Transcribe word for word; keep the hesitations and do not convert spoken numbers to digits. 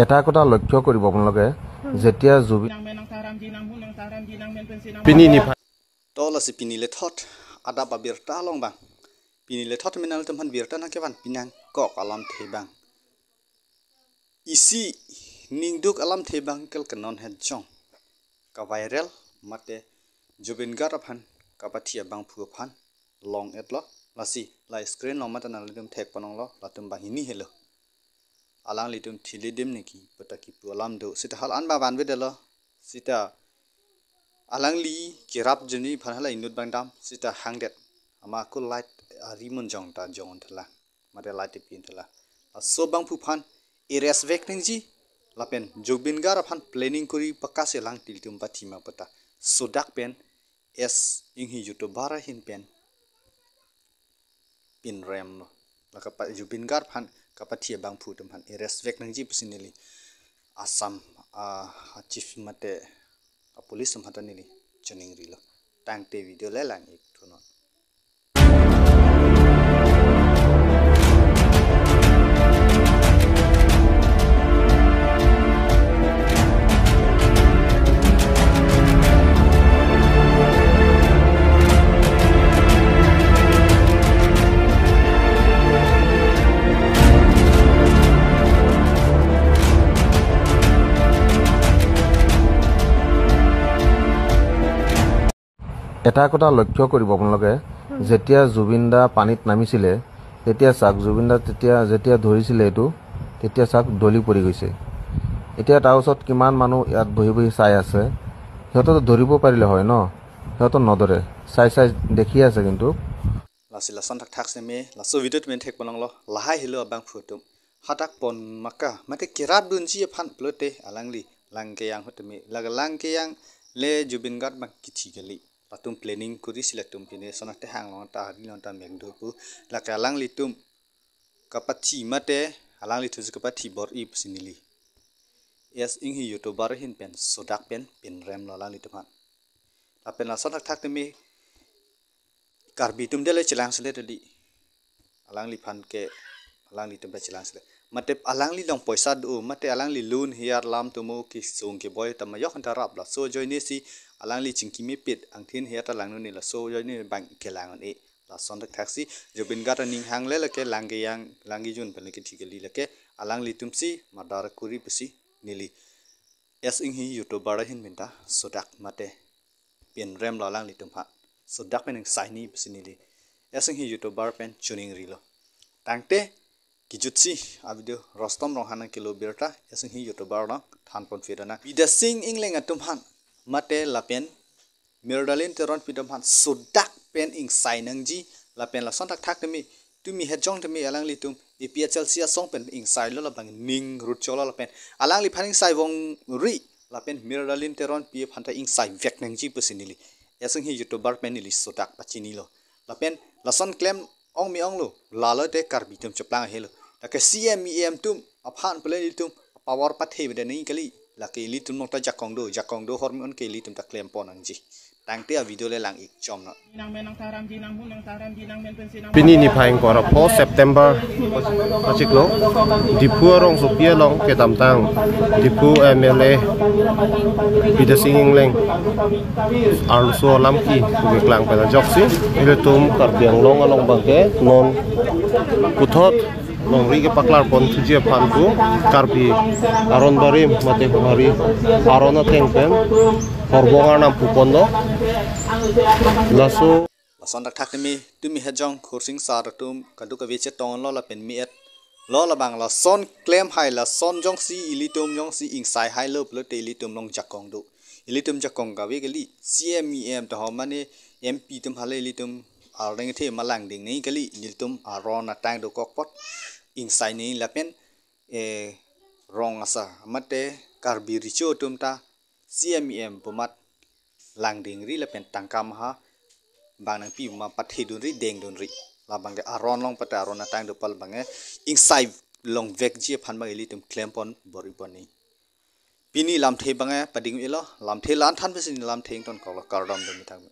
এটা কথা লক্ষ্য কৰিব আপোনালোকে, যেতিয়া Zubeen Pini niphai. To lasi pini lethot adap abirta along abang. Pini lethot menang tum han birta nangkevan pinangkok alamthe abang. Isi ningduk alamthe abang kel ke non het jong ka viral mate Zubeen Garg aphan kapathi abangphu aphan long-etlo. Lasi la screen along mate nanglitum thek ponlonglo, latum banghini helo. Alanglitum thili dim niki puta kipu alam do. Sita hal an ba vanvedetlo. Sita alangli kerap juni aphan hala inut abang dam. Sita hangdet ama ko light ari munjong ta jong-un thala. Mate light tipi thala. Laso abangphu aphan arrest vek nangji. Lapen Zubeen Garg aphan planning kori pakase alang ilitum pathi ma puta sodak pen S Inghi YouTuber ahin pen pinremlo. La kapa Zubeen Garg aphan kapathi abangphu atum aphan arrest vek nangji pusi neli Assam a chief mate a police atum aphan ta neli choningrilo. Tangte video le lang-ik thunon. এটা কথা লক্ষ্য কৰিব আপোনালোকে, যেতিয়া জুবিন দা পানীত নামিছিলে, তেতিয়া চাওক, জুবিন দা তেতিয়া, যেতিয়া ধৰিছিলে এইটো, তেতিয়া চাওক, ঢলি পৰি গৈছে। এতিয়া তাৰ ওচৰত কিমান মানুহ ইয়াত বহি বহি চাই আছে, সিহঁতেতো ধৰিব পাৰিলে হয় ন, সিহঁতে নধৰে, চাই চাই দেখিয়ে আছে। কিন্তু Lasi lason thakthak seme laso video tum thek ponlonglo, lahai helo abangphu atum. Hadak pon maka mate kerap dunji aphan pulote alangli lang keyang ahut tumi, lake lang keyang le Zubeen Garg abang kithi kali. Latum planning korisi latum pine sonak te hang long ta hari long ta mekdo pu. Lake alanglitum kapathi mate alanglitum si kapathi bor-i pusi neli S Inghi YouTuber ahin pen sodak pen pinremlo alanglitum aphan. Lapen lason thakthak tumi Karbi atum dele chelang sele tadi. Alangliphan ke, alanglitum ta chelang sele. Mate alangli long poisa do, mate alangli lun hiar lam tumo kesung keboi ta majok hanta rap, laso ajoine si alangli chingki mepit angthin hiar ta langnon-e, laso ajoine abang kelang-un-e. Lason thakthaksi Zubeen Garg aning hang le lake lang keyang, lang kejun pen le kithi kali, lake alanglitum si murder kori pusi neli S Inghi YouTuber ahin pen ta sodak mate pinremlo alanglitum aphan. Sodak pen ingsai nangji pusi neli S Inghi YouTuber pen choningrilo. Tangte kijutsi a video Rustom Ronghang nangkelo birta S Inghi YouTuber along than pon phi dana. Bidya Sing Engleng atum aphan mate lapen Miralin Teronpi atum aphan sodak pen ingsai nangji, lapen lason thakthak tumi, tumi het jong tumi alanglitum APHLC asong pen ingsailo, labang ning rutcholo lapen alangliphan ingsai vongri, lapen Miralin Teronpi aphan ta ingsai vek nangji pusi neli S Inghi YouTuber pen neli sodak pachinilo. Lapen lason klem ong me-onglo, lalo te Karbi atum cheplang ahelo. Lake CEM EM atum aphan pule ilitum power pathe beda nangji kali. Lake ilitum along ta jakong do, jakong do ahormu an ke ilitum ta klem pon nangji. Tangte a video le lang-ik chomnon. Pini niphai ingkoi ra pho September achiklo, Diphu arongsopi along kedamtang Diphu MLA Bidya Sing Engleng arloso alam kipu keklang pen ajoksi ilitum Karbi Anglong along abangke non puthot longri kepaklar pon thuji aphan pu Karbi aron barim mate humhari aron ateng pen horbong arnam pu ponlo. Laso Lason thakthak tumi, tumi het jong Khursing sar atum kadokave chetonglo lapen me-etlo, labang lason klem hai, lason jongsi ilitum jongsi ingsai hailo pulote ilitum along jakong do. Ilitum jakong kave kali, CEM EM ta ho mane MP atum hale ilitum arleng the malangding nangji kali, ilitum aron atang dokok apot ingsai nangji lapen, eh, rong asar mate Karbi Recho atum ta CEM EM pu amat langdingri lapen tangka maha bang nangpi ma pathedunri, dengdunri. Labang ke aron along pate aron atang do pal abangke ingsai long vekji aphan abang ilitum klem pon bor-i pon nangji. Pini lamthe abangke pading-ilo, lamthe la-an than pensi lamthe ington koklo, kardom do methang.